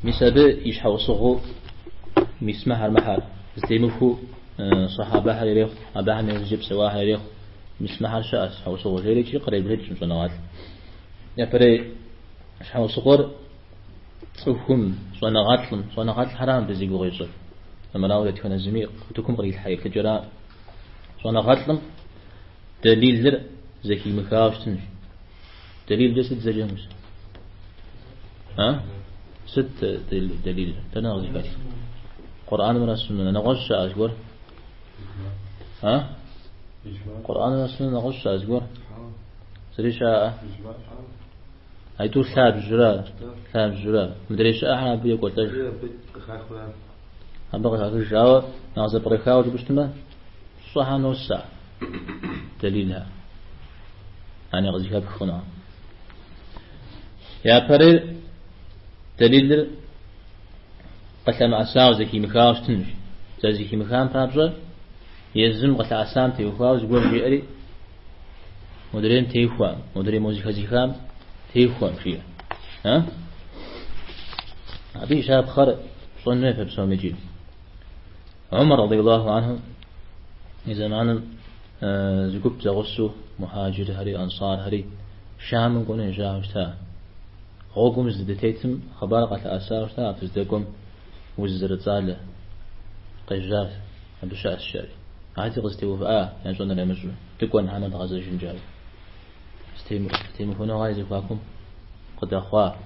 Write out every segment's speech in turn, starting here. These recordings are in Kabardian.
Мис абы и щхьэусыгъуэу мис мыхьэр зытемыхуэу сахьабэхэр ирехъу, абыхэм иужькӏэ псэуахэр ирехъу, мис мыхьэр щыӏэщ щхьэусыгъуэ жери икӏи къребжэкӏ щӏэныгъэлӏ. Япэрей щхьэусыгъуэр цӏыхум, щӏэныгъэлӏым, щӏэныгъэлӏхэрам абы зи гугъу ищӏыр. Армырауэ дэтхэнэ зыми утыкум кърилъхьэ еплъыкӏэра. Щӏэныгъэлӏым дэлилыр зэхимыхауэ щытынщ. Дэлилкӏэ сыт зэджэнущ? А? Сыт дэлил? Дэнэ къызыхэтх? Къурӏэнымрэ суннэмрэ нэгъуэщӏ щыӏэ зыгуэр? А? Къурӏэнымрэ суннэмрэ нэгъуэщӏ щыӏэ зыгуэр? Зыри щыӏэӏэ? Айтӏур лъабжьра, лъабжьра. Мыдрей щыӏэхэр абы екӏуэлӏэж. Абы къыхахыж, ауэ нэхъ зэпкърыхауэ жыпӏэу щытмэ, пщӏыхьэ нос ар, дэлилхэр. Ани къызыхэпх хъуну. Япэрейр дэлилыр къылъэмыӏэсауэ зэхимыхауэ щытынущ. Зэрызэхимыхам папщӏэ езым къылъэӏэсам теухуауэ зыгуэр жиӏэри, модрейм техуэм, модрей мо зэхэзыхам техуэм жиӏэ. А? Абы и щапхъэр пщӏэн хуей фэ псом икӏи. Умар радиаллаху анху и зэманым зы гуп зэгъусэу мухьаджирхэри, ансархэри Шамым кӏуэну ежьауэ щыта. Гъуэгум здытетым хъыбар къалъэӏэсауэ щыта, а фыздэкӏуэм уз зэрыцӏалэ къежьащ, абы щыӏэщ жари. Арати къызэтеувыӏа, ящӏэнур ямыщӏэу, дыкӏуэн хьэмэ дгъэзэжын жари. Зэтемыхуэныгъэ я зэхуакум къыдэхъуа,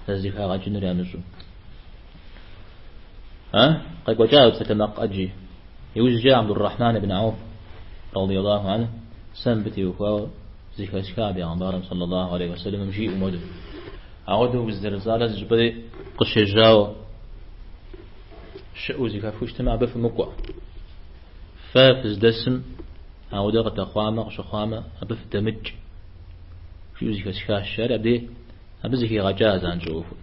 зэрызэхагъэкӏынур ямыщӏэу. А? Къекӏуэкӏа псалъэмакъ ӏэджи. Иужькӏэ Абдуррахьман ибн Ауф, радиаллаху анху, сэ мыбы теухуауэ зэхэсха бегъымбарым саллаллаху алейхи вассаламым жиӏэу модэу. Ауэдэу уз зэрыцӏалэ зыщӏыпӏэри къыщежьауэ щыӏэу зэхэфхыу щытмэ, абы фымыкӏуэ. Фэ фыздэсым ауэдэ къыдэхъуамэ, къыщыхъуамэ, абы фыдэмыкӏ. Жиӏэу зэхэсхащ, жари абдей абы зэхигъэкӏа занщӏэу ӏуэхур.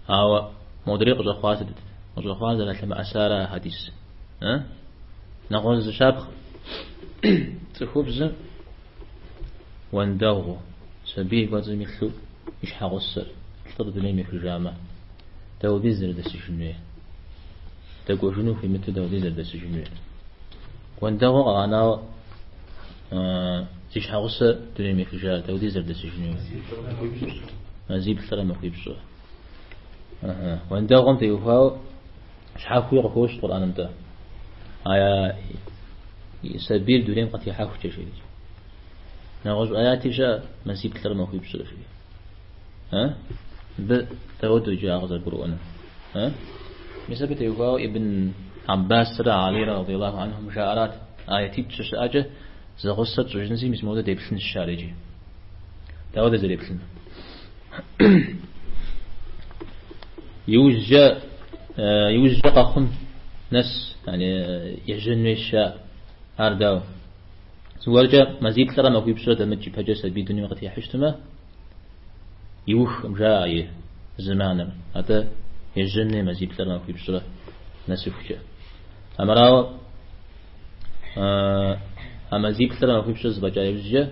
Ауэ модрей къыщӏэхъуар сытыт? Къыщӏэхъуар зэралъэмыӏэсара хьэдис. А? Нэгъуэщӏ зы щапхъэ. Цӏыхубзым уэндэгъуу, сабий кӏуэцӏым илъу и щхьэгъусэр, лӏыр дунейм ехыжамэ, дауэдиз зэрыдэсыжын хуейр? Дэкӏуэжыну хуимыту дауэдиз зэрыдэсыжын хуейр? Уэндэгъуу къэгъэнауэ зи щхьэгъусэ дунейм ехыжар, дауэдиз зэрыдэсыжын хуейр? Мазиплӏрэ махуипщӏрэ. Уэндэгъум теухуауэ щхьэхуи къыхощ Къурӏэным-тӏэ. А сабийр дунейм къытехьэхукӏэ жери. Нэгъуэщӏ аяти щыӏэ мазиплӏрэ махуипщӏрэ жери. А? Мыбы дауэдэу иджы ар къызэрыбгурыӏуэнур? А? Мис абы теухуауэ Ибн Аббасрэ Алирэ радиаллаху анхум жаӏарат, аятитӏ щыщыӏэкӏэ зэгъусэ тщӏыжынси, мис модэ деплъынщ жаӏэр иджы. Дауэ дызэреплъынур? Иужькӏэ иужькӏэ къэхъум нэс, яни ежьэн хуейщ жаӏэ. Ар дауэ? Зыгуэркӏэ мазиплӏрэ махуипщӏрэ дэмыкӏ ипэкӏэ сабий дунейм къытехьэу щытмэ, иухкъым жаӏэ и зэманыр. Атӏэ ежьэн хуей мазиплӏрэ махуипщӏрэ нэсыхукӏэ. Армырауэ а мазиплӏрэ махуипщӏрэ зэфӏэкӏа иужькӏэ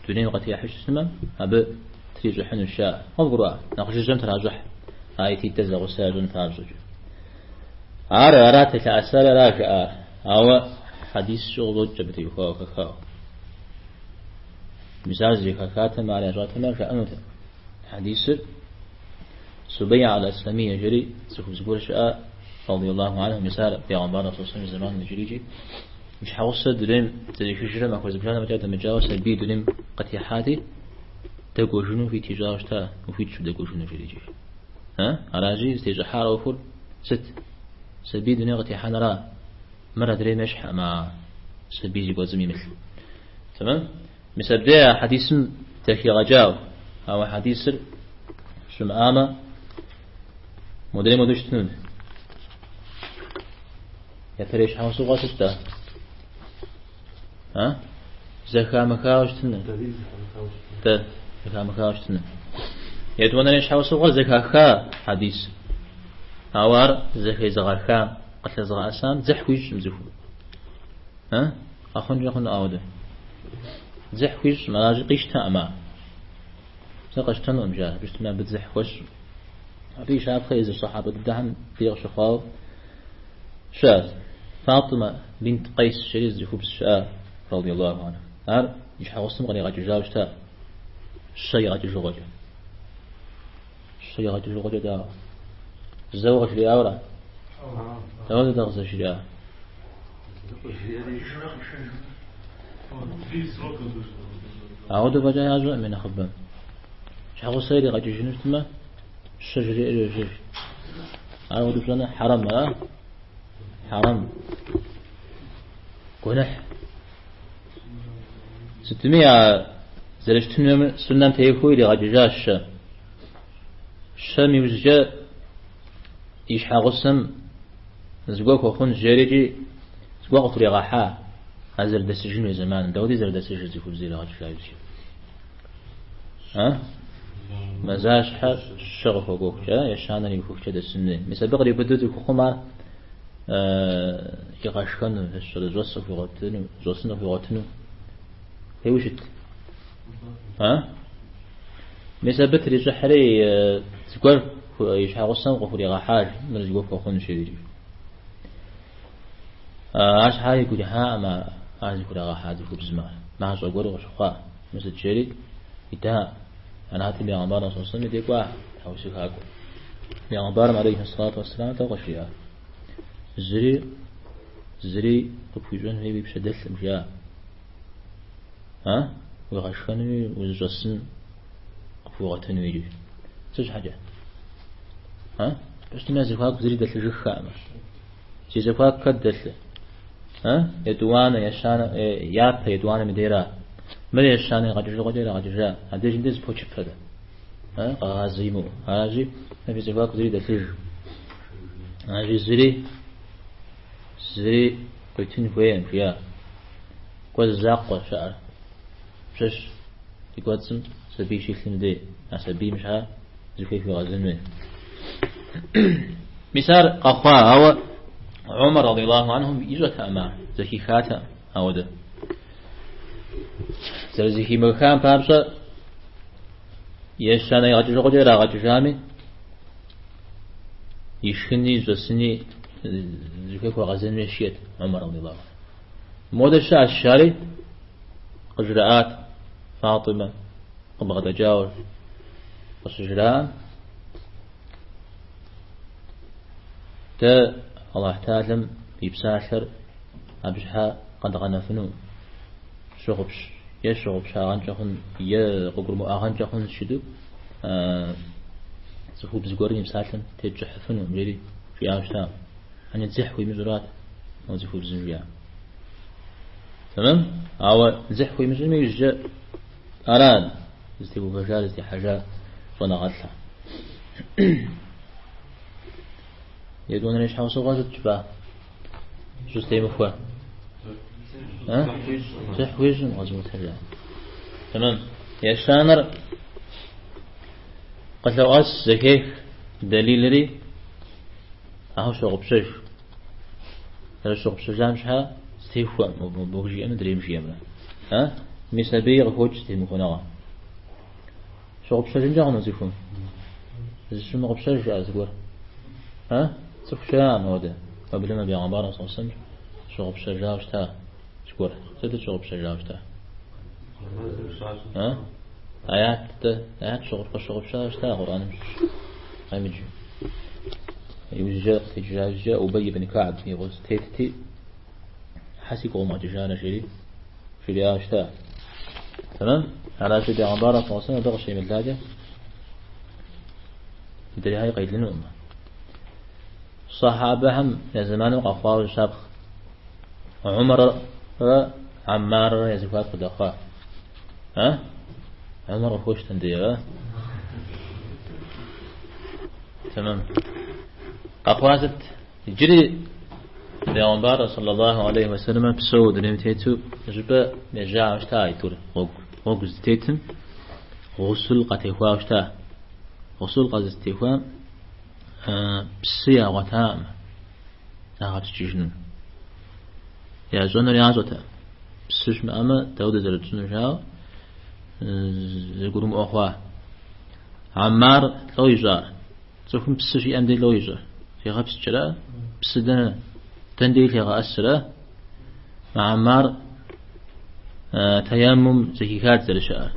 дунейм къытехьэу щытмэ, абы трищӏыхьынущ жаӏэ. Къывгурыӏуа? Нэхъ жыжьэм тращӏыхь аятитӏыр зэгъусэ ящӏын папщӏэкӏэ. Ар арат лъэӏэсар ара жаӏар, ауэ хьэдис щыӏэу къыщӏокӏ абы теухуауэ хэхауэ. Мис ар зэхахатэмэ, ар ящӏатэмэ, жаӏэнутэкъым. Хьэдисыр Субейя аль-Асламия жери цӏыхубз гуэр щыӏа, радиаллаху анху, мис ар бегъымбар саллаллаху алейхи вассалам и зэманым иджыри икӏи и щхьэгъусэ дунейм зэрехыжрэ махуэ зыбжанэ фӏэкӏа дэмыкӏауэ сабий дунейм къытехьати, дэкӏуэжыну хуит ищӏауэ щыта, ухуитщ удэкӏуэжыну жери икӏи. А? Аращи, зытещӏыхьар ӏуэхур сыт? Сабий дунейм къытехьэнра? Мыр адрейм ещхьэкъым, а сабий зи кӏуэцӏым имылъ. Тэмэм? Мис абдей а хьэдисым зэхигъэкӏауэ. Ауэ хьэдисыр щымыӏамэ, модрейм хуэдэу щытынут. Япэрей щхьэусыгъуэ сыт-тӏэ? А? Зэхамыхауэ щытыну. Дэ зэхамыхауэ щытыну. Етӏуанэрей щхьэусыгъуэр зэхаха хьэдис. Ауэ ар зэхезыгъэхам, къылъэзыгъэӏэсам дзыхь хуищӏым цӏыхум. А? Къэхъункӏэ хъуну ауэдэ. Дзыхь хуищӏым, аращи къищтэкъым ар. Сэ къэсщтэнукъым, жаӏэ, абы щытмэ абы дзыхь хуэсщӏым. Абы и щапхъэ езы сахьабэ дыдэхэм дей къыщыхъуауэ щыӏэщ. Фатӏимэ бинт Къейс жери зы цӏыхубз щыӏа, радиаллаху анха. Ар и щхьэгъусэм къригъэкӏыжауэ щыта, щэ игъэкӏыжыгъуэкӏэ. Щэ игъэкӏыжыгъуэкӏэ дауэ? Зэуэ къыжриӏауэра? Дауэ дыдэ къызэрыжриӏар? Ауэдэу фӏэкӏа ящӏэкъым и нэхъыбэм. Щхьэгъусэ иригъэкӏыжыну щытмэ, щэ жреӏэри йожьэж. Ар ауэдэу пщӏэныр хьэрэм, ара? Хьэрэм. Гуэныхь. Сытми а зэрыщытын суннэм техуэу иригъэкӏыжащ щэ. Щэм иужькӏэ и щхьэгъусэм зыгуэр хуэхъунщ жерикӏи зыгуэр къыхуригъэхьа а зэрыдэсыжыну и зэманым. Дауэди зэрыдэсыжыр цӏыхубз иригъэкӏыжа иужькӏэ? А? Мазащхьэ щэ къыхуэкӏуэхукӏэ, ещанэр иухыхукӏэ дэсын хуей. Мис абы къриубыдэу цӏыхухъум ар игъэшхэну, щӏэс къыхуигъуэтыну, щӏэсын къыхуигъуэтыну хуейуэ щыт. А? Мис абы трищӏыхьри зыгуэр и щхьэгъусэм къыхуригъэхьащ, мыр зыгуэр хуэхъунщ жери. Ар щхьа игу ирихьаӏым ар зыхурагъэхьа цӏыхубзым ар. Мащӏэ гуэру къыщыхъуа. Мис сыт жери ида. Арати, бегъымбарым саллаллаху алейхи вассалам дей кӏуа тхьэусыхакӏуэ. Бегъымбарым алейхи ссалату вассалам дауэ къыжриӏа? Зыри, зыри къыпхуищӏэн хуей уи пщэ дэлъым, жиӏа. А? Уигъэшхэнуи, узыщӏэсын къыпхуигъуэтыну иджы. Сыт щхьэкӏэ? А? Пщтым я зэхуаку зыри дэлъыжыххэкъым. Зи зэхуаку хэт дэлъы? А? Етӏуанэ, ещанэ, япэ етӏуанэм и дейра. Мыр ещанэ игъэкӏыжыгъуэкӏэ ирагъэкӏыжа. Абдежым дей зэпочыпэ. А? Къэгъазэ имыӏэу. Аращи, фи зэхуаку зыри дэлъыж. Аращи, зыри, зыри къуитын хуейкъым, жиӏа. Кӏуэ зы закъуэ щыӏэр. Пщэщ и кӏуэцӏым сабий щилъым дей, а сабийм щхьа зыхуей хуигъэзэн хуей. Мис ар къэхъуа, ауэ Умар радиаллаху анхум ищӏэтэкъым ар, зэхихатэкъым ауэдэ. Зэрызэхимыхам папщӏэ ещанэ игъэкӏыжыгъуэкӏэ ирагъэкӏыжами, ишхыни, щӏэсыни зыхуей хуэгъэзэнуи щиӏэт Умар радиаллаху. Модэ щыӏэщ жари къыжраӏат Фатимэ къыбгъэдэкӏауэ къыщыжраӏэм, дэ Аллахь Тэхьэлам и псалъэр абы щхьэ къэдгъэнэфыну щыгъупщ, е щыгъупщагъэнкӏэ хъун, е къыгурымыӏуагъэнкӏэ хъун щыту цӏыхубз гуэрым и псалъэм тетщӏыхьыфыну, жери жиӏауэ щытакъым. Ани дзыхь хуимыщӏурат мо цӏыхубзым жиӏам. Тэмэм? Ауэ дзыхь хуимыщӏми иужькӏэ ара зытеувэжар, зытехьэжа щӏэныгъэлӏхэр. Етӏуанэрей щхьэусыгъуэ сыт жыпӏа? Щӏызэтемыхуэ. Дзыхь хуищӏым къэзымытэжа. Тэмэм. Ещанэр къылъоӏэс зэхех дэлилри Ахэр щогъупщэж. Зэрыщыгъупщэжам щхьэ зэтехуэ мобы жиӏэмрэ дрейм жиӏэмрэ. А? Мис абыи къыхокӏ зэтемыхуэныгъэ. Щыгъупщэжынкӏэ хъуну цӏыхум? Зыщымыгъупщэж щыӏэ зыгуэр? А? Цӏыху щыӏэкъым ауэдэ. Уеблэмэ бегъымбарым саллаллаху алейхи вассалам щыгъупщэжауэ щыта зыгуэр. Сытыт щыгъупщэжауэ щыта? А? Аят дэ, аят къыщыгъупщауэ щыта Къурӏэным щыщ. Къемыджэу. Иужькӏэ къытекӏыжа иужькӏэ Убай ибн Кааб и гъусэу тетти, хьэ сигу къыумыгъэкӏыжарэ жери, жриӏауэ щыта. Тэмэм? Аращи, бегъымбарым саллаллаху алейхи вассалам абы къыщемылакӏэ, дрейхэри къелынукъым. Сахьабэхэм я зэманым къэхъуауэ щапхъ. Умаррэ Аммаррэ я зэхуаку къыдэхъуа. А? Умар къыхуощтэн дей, а? Тэмэм. Къэхъуа сыт? Иджыри Бегъымбар саллаллаху алейхи вассалам псэу дунейм тету зыщӏыпӏэ ежьауэ щыта аитӏур гъуэгу. Гъуэгу здытетым гъусул къатехуауэ щыта. Гъусул къазытехуам псы ягъуэтакъым загъэпскӏыжыну. Ящӏэнур ящӏэтэкъым. Псы щымыӏэмэ, дауэ дызэрытщӏынур жаӏэу зэгурымыӏуэ хъуа. Аммар лӏо ищӏар. Цӏыхум псы щиӏэм дей лӏо ищӏэр? Зегъэпскӏрэ? Псы дэнэ? Дэн дей лъегъэӏэсрэ? Аммар таяммум зэхихат зэрыщыӏэр.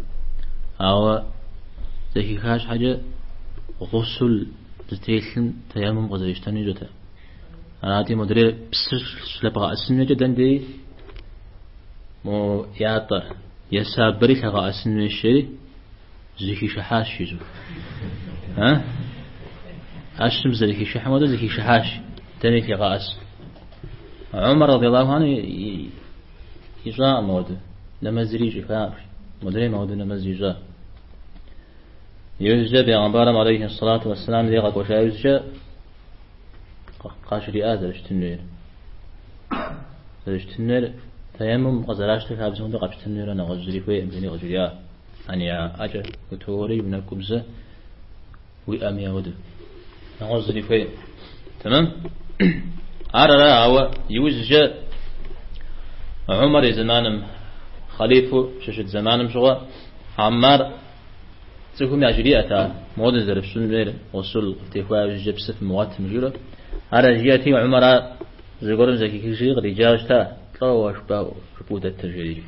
Ауэ зэхиха щхьэкӏэ гъусул зытелъым таяммум къызэрищтэну ищӏэтэкъым. Арати, модрейр псы щылъэбгъэӏэсын хуейкӏэ дэн дей мо ятӏэр е сабэри лъэгъэӏэсын хуейщ жери зэхишыхьащ жызу. А? ӏэщым зэрыхишыхьым хуэдэу зэхишыхьащ, дэни лъегъэӏэс. Умар радиаллаху анху ищӏакъым ауэдэ, нэмэзри ищӏыхакъым. Модрейм ауэдэ нэмэз ищӏа. Иужькӏэ бегъымбарым алейхи ссалату уассалам дей къэкӏуэжа иужькӏэ къажриӏа зэрыщытын хуейр. Зэрыщытын хуейр таяммум къызэращтэ хабзэм хуэдэу къэпщтэн хуейрэ нэгъуэщӏ зыри хуейкъым, жери къыжриӏа. Ани ӏэкӏэ утоуэри уи нэкӏубзэ уи ӏэми ауэдэу. Нэгъуэщӏ зыри хуейкъым. Тэмэм? Ар ара, ауэ иужькӏэ Умар и зэманым, хъалифу щыщыт зэманым щыгъуэ, Аммар цӏыхум яжриӏэт ар, модэ зэрыфщӏын хуейр, гъусул къыфтехуа иужькӏэ псы фымыгъуэтым, жиӏэурэ. Ар яжриӏэти, Умар ар зыгуэрым зэхихыжри къриджауэ щыта, лӏо уэ жыпӏэу дэтыр, жери.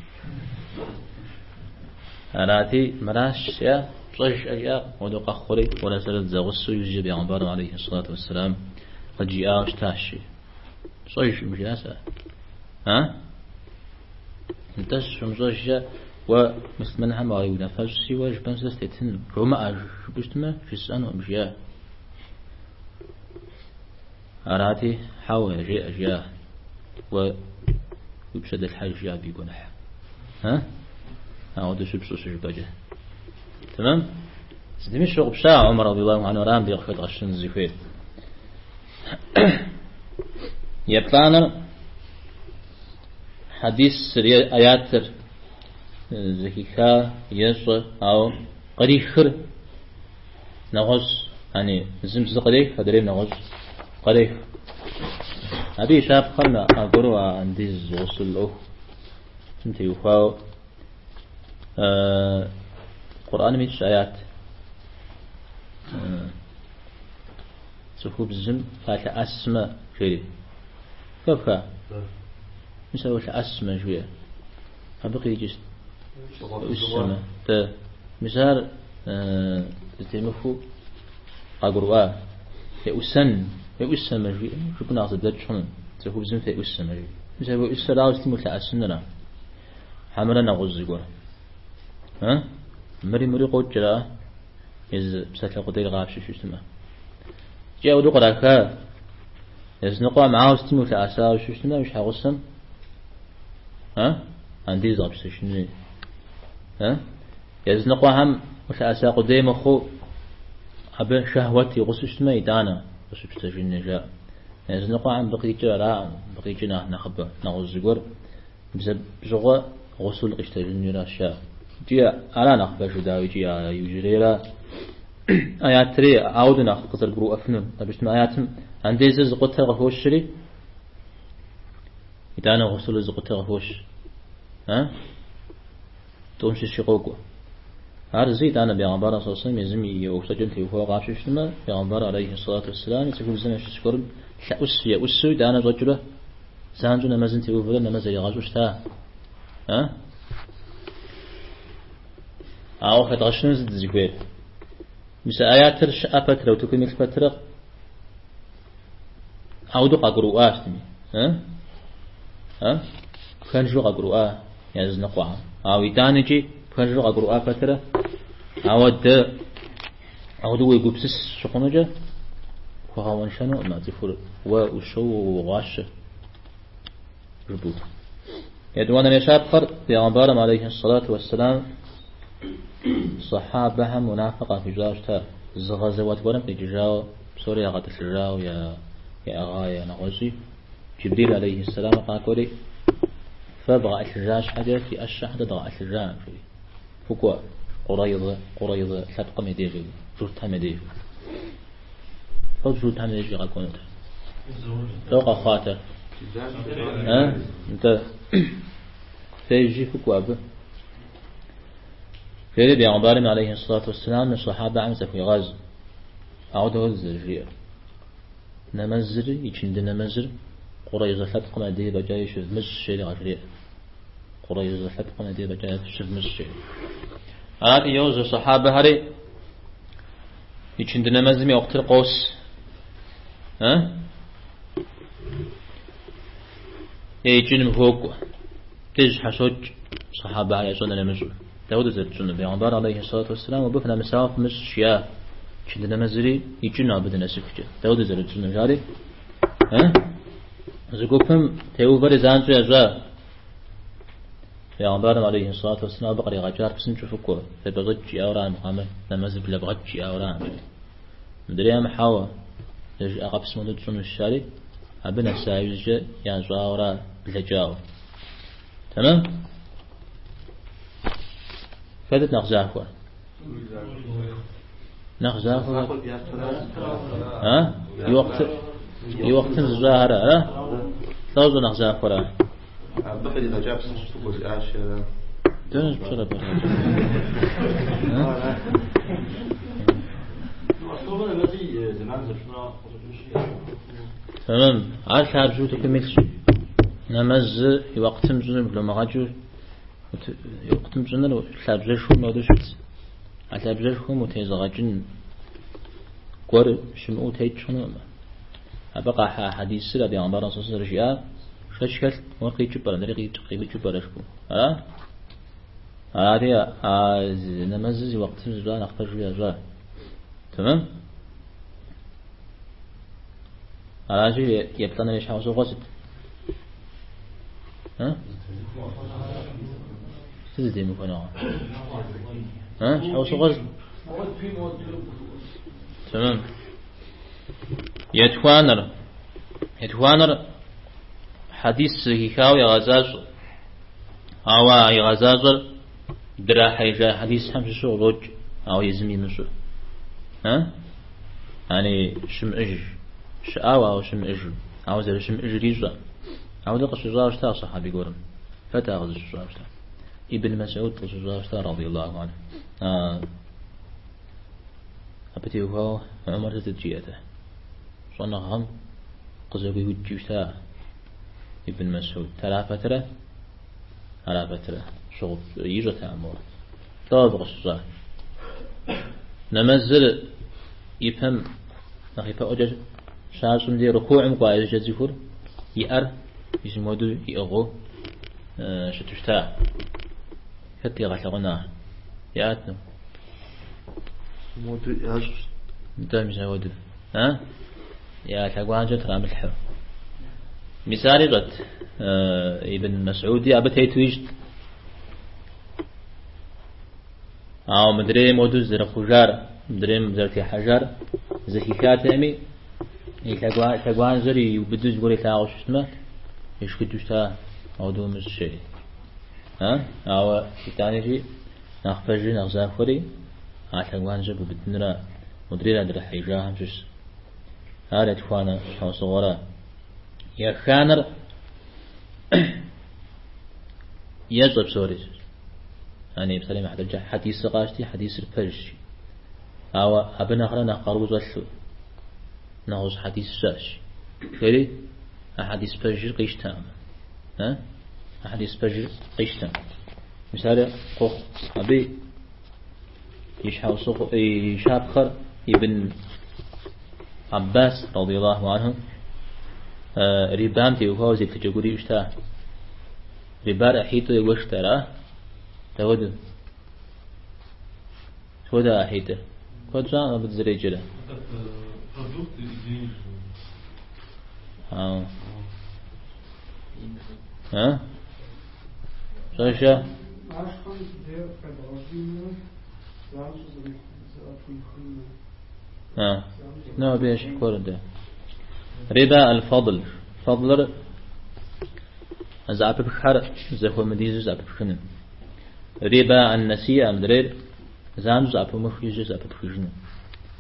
Арати, мыращ, жиӏа, пщӏэж жиӏа, ауэдэу къэхъури, уэрэ сэрэ дызэгъусэу иужькӏэ бегъымбарым алейхи ссалату уассалам къыджиӏауэ щытащ, жи. Пщӏэжкъым, жиӏа сэ. А? Нтӏэ, щумыщӏэжкӏэ, уэ муслъымэнхэм уариунафэщӏщи, уэ жыпӏэм сэ сытетыну. Жомыӏэ жыпӏэу щытмэ, жысӏэнукъым, жиӏа. Арати, хьэуэ, жеӏэ, жиӏа. Уэ уи пщэ дэлъхьэж, жиӏа абы и гуэныхь. А? Ауэдэу щыпщӏу щыжыпӏэкӏэ. Тэмэм? Сытми щыгъупща Умар радиаллаху анху ара мыбы къыхэдгъэщын зыхуейр. Еплӏанэр хьэдисыр е аятыр зэхиха ещӏэ, ауэ кърихыр нэгъуэщӏ, ани зым зы кърех, адрейм нэгъуэщӏ кърех. Абы и щапхъэр аргуэру а андез гъусул ӏуэху теухуауэ Къурӏэным итщ аят. Цӏыхубзым фалъэӏэсмэ, жери. Хэфха? Мис ауэ лъэӏэсмэ, жиӏэ. Абы къикӏыр сыт? Еӏусэмэ. Дэ. Мис ар зэтемыхуэу къагурыӏуа. Еӏусэн, еӏусэмэ, жиӏэ, жыпӏэу нэхъ зэблэкӏ хъуну. Цӏыхубзым феӏусэмэ, жиӏэ. Мис абы еӏусэрауэ сытым улъэӏэсынра? Хьэмэрэ нэгъуэщӏ зыгуэр. А? Мыри мыри къокӏра? Езы псалъэ къудейр къапщтэу щытмэ. Икӏи ауэдэу къраха. Языныкъуэм ауэ сытым улъэӏэсауэ щытмэ, уи щхьэгъусэм а? Андез къэпщтэжыну. А? Языныкъуэхэм улъэӏэса къудей мыхъуу, абы шэхуэт и гъусэу щытмэ, итӏанэ къыщыпщтэжыну жаӏэ. Языныкъуэхэм абы къикӏыр араӏым, абы къикӏыр нэхъ нэхъыбэ, нэгъуэщӏ зыгуэр Мис абы щыгъуэ гъусул къищтэжынуращ жаӏэ. Икӏи ара нэхъ пэжу, дауи, икӏи а иужьрейра аятри ауэдэу нэхъ къызэрыбгурыӏуэфынур. Абы щытмэ аятым андезыр зыкъутэр къыхощри, итӏанэ гъусулыр зыкъутэр къыхощ. А? Тӏум щыщи къокӏуэ. Ар зы итӏанэ бегъымбар саллаллаху алейхи езым и ӏуэхущӏэкӏэм теухуауэ къапщтэу щытмэ, бегъымбар алейхи ссалату уассалам и цӏыхубзым ящыщ гуэрым лъэӏус еӏусу итӏанэ щӏэкӏыурэ занщӏэу нэмэзым теувэрэ нэмэз зэригъэщӏу щыта. А? Ауэ хэдгъэщыну сыт дызыхуейр? Мис а аятыр щыӏэ пэтрэ, утыкум илъ пэтрэ, ауэдэу къагурыӏуащ тми. А? А? Пхэнжу къагурыӏуа языныкъуэхэм. Ауэ итӏанэ икӏи пхэнжу къагурыӏуа пэтрэ, ауэ дэ ауэдэу уегупсыс щыхъунукӏэ, пхуэгъэкъуэншэнукъым а цӏыхур уэ ущоуэ, уогъуащэ жыпӏэу. Етӏуанэрей щапхъэр бегъымбарым алейхи ссалату уассалам сахьабэхэм унафэ къахуищӏауэ щыта, зы гъэзэуат гуэрым къикӏыжауэ, псори ягъэтӏылъыжауэ, яӏыгъа я нэгъуэщӏи. Джибрил алейхи сэлам къакӏуэри, фэ вгъэӏылъыжа щхьэкӏэ фи ӏэщэхэр дэ дгъэӏылъыжа, жери. Фыкӏуэ Къурайзэ, Къурайзэ лъэпкъым и деж, журтхэм я деж. Лӏо журтхэм я деж игъэкӏуэнут. Лӏо къэхъуатэ? А? Нтӏэ. Фежьи фыкӏуэ абы. Жери бегъымбарым алейхи ссалату уассалам и сахьабэхэм захуегъаз. Ауэ дауэ зэрыжиӏэр? Нэмэзыр, ичынды нэмэзыр Къурайзэ лъэпкъым я дей фӏэкӏа щывмыщӏ, жери къажреӏэ. Къурайзэ лъэпкъым я дей фӏэкӏа щывмыщӏ, жери. Арати, йожьэ сахьабэхэри ичынды нэмэзым и уэхътыр къос. А? Е икӏыным хуокӏуэ. Деж щхьэщокӏ сахьабэхэр ящӏэныр ямыщӏу. Дауэ зэрытщӏынур? Бегъымбар алейхи сэлату уэсселам абы фынэмысауэ фымыщӏ жиӏа. Ичынды нэмэзри икӏыну абы дынэсыхукӏэ. Дауэ зэрытщӏынур жари? А? Зы гупым теувэри занщӏэу ящӏа. Бегъымбарым алейхи сэлату уэсселам абы къригъэкӏар псынщӏэу фыкӏуэ, фепӏэщӏэкӏ жиӏауэра мыхъуамэ, нэмэзыр блэвгъэкӏ жиӏауэра. Мыдрейм хьэуэ, зэрыжиӏа къэпсым хуэдэу тщӏынущ жари, абы нэса иужькӏэ ящӏауэра блэкӏауэ. Тэмэм? Хэтыт нэхъ захуэр? Нэхъ захуэр? А? И уэхътыр и уэхътым зыщӏахэр, ара? Лӏо щӏэнэхъ захуэра? Абы къригъэкӏа псынщӏэу фыкӏуэ жиӏащ, ара? Дэнэ щыпщӏэр абы? Тэмэм. Ар лъабжьэу утыкум илъщ. Нэмэзыр и уэхътым пщӏыныр бломыгъэкӏыу и уэхътым пщӏыныр лъабжьэшхуэм хуэдэу щытщ. А лъабжьэшхуэм утезыгъэкӏын гуэр щымыӏэу утекӏ хъунукъым. Абы къахьа хьэдисыр а бегъымбарым сэ зэрыжиӏар шэч хэлът, мор къикӏыу пӏэрэ, мыри къимыкӏыу пӏэрэ жыпӏэу. Ара? Арати, а нэмэзыр зи уэхътым зыщӏа нэхъ пэжу ящӏа. Тэмэм? Аращи, еплӏанэрей щхьэусыгъуэ сыт? А? Сыт зытемыхуэныгъэ? А? Щхьэусыгъуэ сыт? Тэмэм. Етхуанэр. Етхуанэр хьэдис зэхихауэ егъэзащӏэ. Ауэ а игъэзащӏэр драхьеижа хьэдисхэм щыщу къыщӏокӏ, ауэ езым имыщӏу. А? Ани щымыӏэж. Щыӏауэ, ауэ щымыӏэжу. Ауэ зэрыщымыӏэжыр ищӏэ. Ауэдэ къыщыщӏауэ щыта сахьаби гуэрым. Хэт ар къызыщыщӏауэ щыта? Ибн Масуд къыщыщӏауэ щыта, радиаллаху анху. Абы теухуауэ Умар сытыт жиӏэтэ? Щӏэныгъэм къызэгуиудкӏыу щыта Ибн Масуд. Ара пэтрэ? Ара пэтрэ? Щыгъуп ищӏэтэкъым мор. Лӏо абы къыщыщӏа? Нэмэзыр и пэм нэхъ ипэӏуэкӏэ щащӏым дей рукуӏым кӏуа иужькӏэ цӏыхур и ӏэр мис мыуэду иӏыгъыу щыту щыта. Хэт игъэлъэгъуна? Иӏат ну. Моду ящӏ. Нтӏэ, мис ауэду. А? Я лъэгуанжьэ трамылъхьэу. Мис ар ищӏэт Ибн Масуди абы тету ищӏт. Ауэ мыдрейм моду зэрыхъужар, мыдрейм зэрытехьэжар зэхихатэми, и лъэгуанжьэр иубыду зыгуэр илъагъуу щытмэ, ешхыдэу щыта, ауэдэу умыщӏ жери. А? Ауэ итӏанэкӏи нэхъ пэжри нэхъ захуэри а лъэгуанжьэр бубыдынра, мыдрейр а драхьеижахэм щыщ. Ар етхуанэ щхьэусыгъуэра. Еханэр ещӏэ псори. Ани псалъэм и хьэтыркӏэ хьэдисыр къащти, хьэдисыр пэжщ. Ауэ абы нэхърэ нэхъ къару щӏэлъу нэгъуэщӏ хьэдис щыӏэщ. Жери а хьэдис пэжыр къищтэкъым. А? А хьэдис пэжыр къищтэкъым. Мис ари къохъу. Абы и щхьэусыгъуэ, и щапхъэр Ибн Аббас радиаллаху анху рибам теухуауэ зеплъыкӏэ гуэр иӏэу щыта. Рибар ӏыхьитӏу егуэшт, ара? Дауэду? Схуэдэ ӏыхьитӏыр? Куэд щӏакъым абы дызэреджэрэ. Продукт или денежный? А. А? Щӏэжа? Ашхэм лейр къебгъэзынрэ занщӏэу зэӏэпымыхынрэ. А. Ну, абы ещхь гуэр дэ. Риба аль-фадл. Фадлыр зэӏэпыпххэр зэхуэмыдизу зэӏэпыпхыным. Риба ан-насиа мыдрейр занщӏэу зэӏэпумых иужькӏэ зэӏэпыпхыжыну.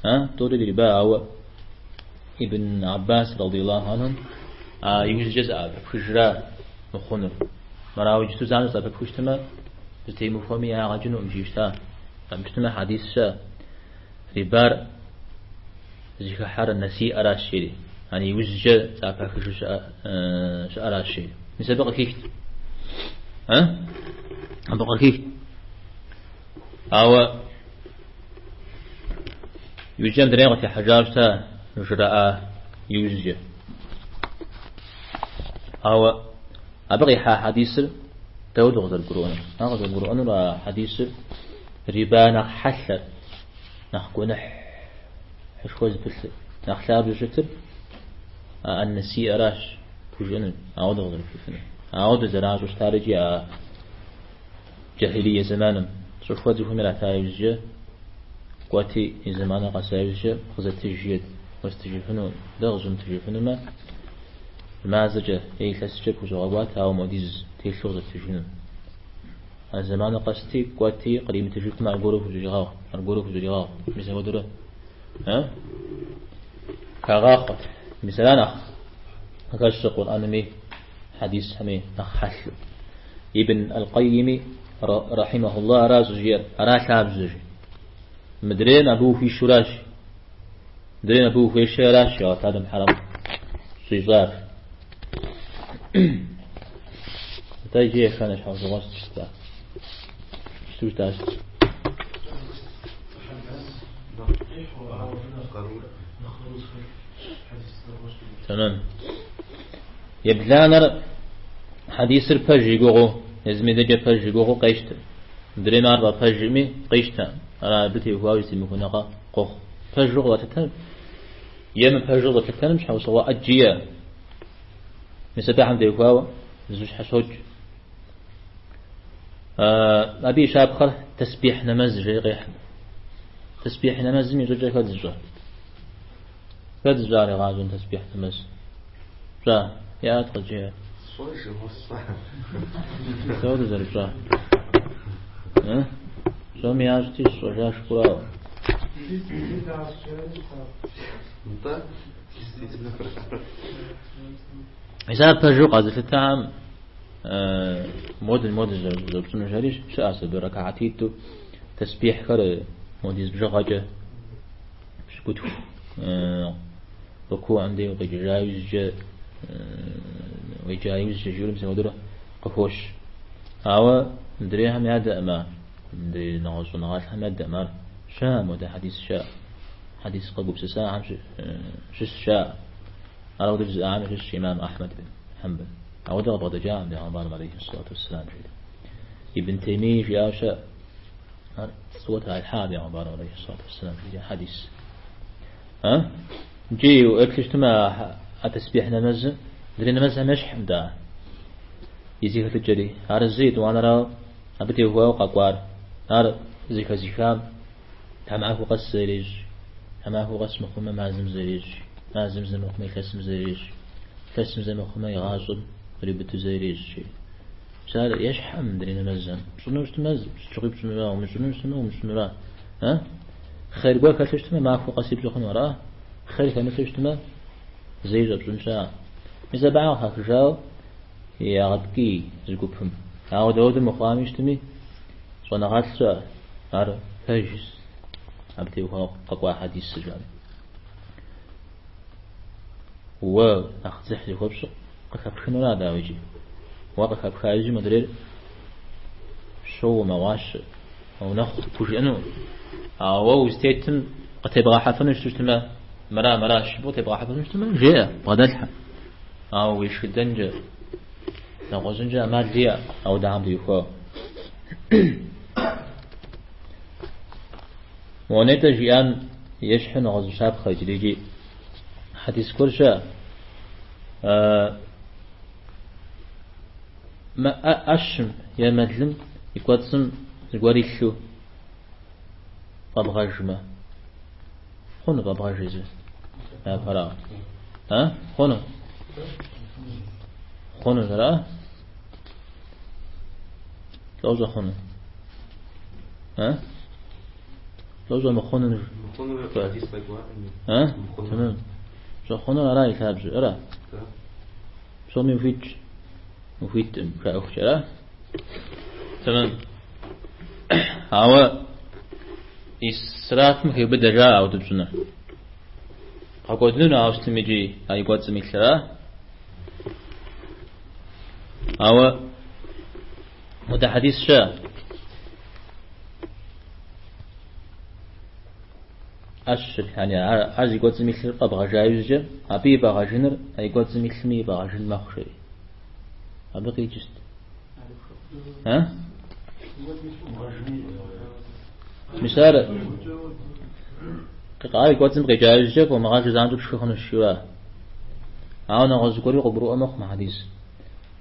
А, тӏури риба, ауэ Ибн Аббас радиаллаху анхум а иужькӏэ зэӏэпыпхыжра мыхъунур. Мырауэ иджыпсту занщӏэу зэӏэпыпхыщтмэ, зытемыхуэми ягъэ кӏынукъым жиӏэу щыта. Къэмыщтмэ хьэдис щыӏэ. Рибар. Зыхыхьэр нэсиӏэращ жери. Ани иужькӏэ зэӏэпахыжу щыӏэращ жери. Мис абы къыхихт. А? Абы къыхихт. Ауэ иужькӏэ мыдрейм къытехьэжауэ щыта жраӏа иужькӏэ. Ауэ абы къихьа хьэдисыр дауэ дыкъызэрыгурыӏуэнур? Ар къызэрыгурыӏуэнур а хьэдисыр риба нэхъ хьэлъэр, нэхъ гуэныхьышхуэ зыпылъыр, нэхъ лъабжьэу щытыр а ан-нэсиӏэращ пхужыӏэнур, ауэ дыкъызэрыплъыфынур. Ауэ дызэращӏэу щытар икӏи а джахилие зэманым щӏыхуэ цӏыхум ирата иужькӏэ, кӏуэти и зэманыр къэса иужькӏэ къызэтыж жиӏэт, уэстыжыфыну, дэ къызумытыжыфынумэ, мазэкӏэ е илъэскӏэ пхузогъэкӏуатэ, ауэ модиз телъу къызэптыжыну. А зэманыр къэсти, кӏуэти, къримытыжыфмэ, аргуэру хущӏригъэгъу, аргуэру хущӏригъэгъу. Мис апхуэдэурэ, а? Хагъахъуэт. Мис ара нэхъ къыхэщыр Къурӏэнми, хьэдисхэми нэхъ хьэлъу. Ибн Аль-Къайими, рахьимахуллах, ара щӏыжиӏэр, ара лъабжьэ жи. Мыдрейм абы ухуишуращ. Мыдрейм абы ухуешэ аращ, Алыхьым хьэрэм щӏищӏар. Атӏэ иджы еханэ щхьэусыгъуэр сыт щыта? Сыту щытащ? Тэмэм. Ебланэр хьэдисыр пэж и гугъэу, езым и дэкӏэ пэж и гугъэу къещтэ. Мыдрейм ар фӏэпэжми къищтэ. Ара абы теухуауэ зэтемыхуэныгъэ къохъу. Пэжу къыщӏэлъытэн е мыпэжу къыщӏэлъытэным щхьэусыгъуэ ӏэджи иӏэ. Мис абыхэм теухуауэ зэщхьэщокӏ. Абы и щапхъэр тэсбихь нэмэз жери къехь. Тэсбихь нэмэзым и щӏыкӏэр хэт зыщӏэр? Хэт зыщӏар игъащӏэм тэсбихь нэмэз? Пщӏа? Иӏэт къыджеӏэ. Сщӏэжым, уэ сщӏа. Дауэ зэрыпщӏар? Псоми ящӏти, сщӏэжа жыпӏэу. Нтӏэ. Мис ар пэжу къэзылъытэхэм модэ модэ зэрыпщӏыну жари щыӏэщ абы ракаатитӏу тэсбихьхэр модиз бжыгъэкӏэ пщыкӏутху рукуӏэм дей укъикӏыжа иужькӏэ уеджа иужькӏэ жиӏэурэ мис апхуэдэурэ къыхощ. Ауэ мыдрейхэм ядэӏым ар, мыдрей нэгъуэщӏ щӏэныгъэлӏхэм ядэӏым ар. Щыӏэ модэ хьэдис щыӏэ. Хьэдис къэгупсысахэм щыщ щыӏэ. Ар ауэдэ жызыӏахэм ящыщщ имам Ахьмэд бин Хьэмбэл. Ауэдэ къыбгъэдэкӏакъым бегъымбарым алейхи ссалату уассалам жиӏэри. Ибн Теймии жиӏауэ щыӏэ. Ар пцӏыуэ тралъхьа бегъымбарым алейхи ссалату уассалам жиӏа хьэдис. А? Икӏи уеплъу щытмэ а тэсбихь нэмэзыр мыдрей нэмэзхэм ещхькъым дэ. И зэхэлъыкӏэри. Ар зы етӏуанэрауэ абы теухуауэ къэкӏуар. Ар зэхэзыхам тхьэмахуэ къэс зэ ирещӏ, тхьэмахуэ къэс мыхъумэ мазэм зэ ирещӏ, мазэм зэ мыхъумэ илъэсым зэ ирещӏ, илъэсым зэ мыхъумэ и гъащӏэм къриубыдэу зэ ирещӏ, жи. Мис ар ещхькъым мыдрей нэмэзхэм. Пщӏыну щытмэ, сыт щыгъуи пщӏынура, умыщӏыну щытмэ, умыщӏынура. А? Хъер гуэр хэлъу щытмэ, махуэ къэси пщӏы хъуну ара? Хъер хэмылъу щытмэ, зэи щӏэпщӏын щыӏэ. Мис абыхэм къыхахыжауэ ягъэткӏий зы гупым. Ауэ дауэдэу мыхъуами щытми, щӏэныгъэлӏ щыӏэ, ар пэжщ, абы теухуауэ къэкӏуа хьэдисыр жаӏэри. Уэ нэхъ дзыхь зыхуэпщӏыр къыхэпхынура, дауэ икӏи? Уэ къыхэпха иужьи модрейр щоуэ, мэгъуащэ, мэунэхъу пхужыӏэну. Ауэ уэ узытетым къытебгъэхьэфыну щыту щытмэ, мыра, мыращ жыпӏэу къытебгъэхьэфыну щытмэ, жеӏэ, бгъэдэлъхьэ. Ауэ уешхыдэнкӏэ, нэгъуэщӏынкӏэ ӏэмал иӏэ, ауэдэхэм теухуауэ. Мо нетӏэ жиӏам ещхьу нэгъуэщӏ щапхъэ иджыри икӏи хьэдис гуэр щыӏэ. ӏэщым е мэлым и кӏуэцӏым зыгуэр илъу фӏэбгъэжмэ, хъуну фӏэбгъэж езы япэрауэ? А? Хъуну? Хъуну, ара? Лӏо щӏэхъуну? А? Лӏо щӏэмыхъунур? А? Тэмэм. Щӏэхъунур ара и лъабжьэр, ара? Псоми ухуитщ. Ухуиткъым жаӏэхукӏэ, ара? Тэмэм. Ауэ исрафым хеубыдэ жаӏэ ауэдэу пщӏыныр. Бгъэкӏуэдыну ауэ сытым иджы а и кӏуэцӏым илъыра? Ауэ мыдэ хьэдис щыӏэ. ӏэщыр, яни ар зи кӏуэцӏым илъыр фӏэбгъэжа иужькӏэ, абы и фӏэгъэжыныр а и кӏуэцӏым илъми и фӏэгъэжын мэхъу жери. Абы къикӏыст. А? Мис ар ар и кӏуэцӏым къикӏа иужькӏэ фӏомыгъэжу занщӏэу пшхы хъунущ жиӏа. Ауэ нэгъуэщӏ зыгуэри къыбгурыӏуэ мэхъу мы хьэдис.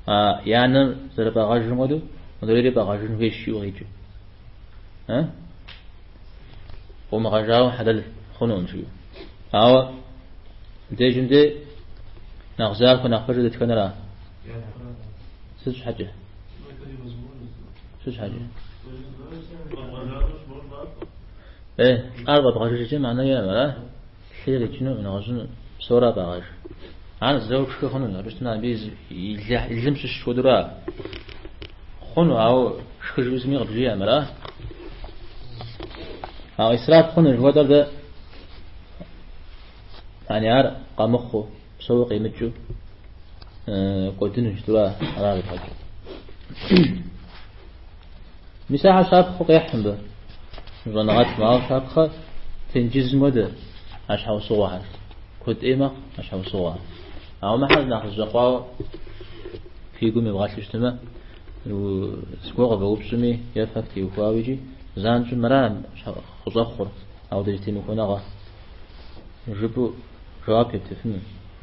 А и анэм зэрыфӏагъэжым хуэдэу, мыдрейри фӏэгъэжын хуейщ жиӏэу къикӏыу. А? Фӏомыгъэжауэ хьэлэл хъунукъым жиӏэу. Ауэ мыбдежым де нэхъ захуэ, нэхъ пэжыр дэтхэнэра? Сыт щхьэкӏэ? Сыт щхьэкӏэ? Э, лӏар фӏэбгъэжыжкӏэ мыхьэнэ иӏэм, ара? Лъы къикӏыну, нэгъуэщӏыну, псора фӏагъэж. Ар зэуэ пшхы хъуну, абы щытмэ абы и лым щыщ хуэдэура? Хъуну, ауэ шхы жиӏэу зыми къыбжиӏэм, ара? Ауэ исраф хъуну жыхуэтӏэр дэ, яни ар къэмыхъуу, псэуэ къимыкӏыу кӏуэдыну щытура, ара къибгъэкӏыу. Мис ахэр щапхъэу къехь мыбы. Щӏэныгъэлӏым, ауэ щапхъэ тенджызым хуэдэ а щхьэусыгъуэхэр. Куэд ӏей мэхъу а щхьэусыгъуэхэр. Ауэ мыхэр нэхъ зэщӏэкъуауэ фи гум ивгъэлъу щытмэ, зыгуэр къывэупщӏми е фэ фтеухуауэ икӏи занщӏэу мыра къыщӏэхъур, ауэдэ зэтемыхуэныгъэ жыпӏэу жэуап ептыфыну.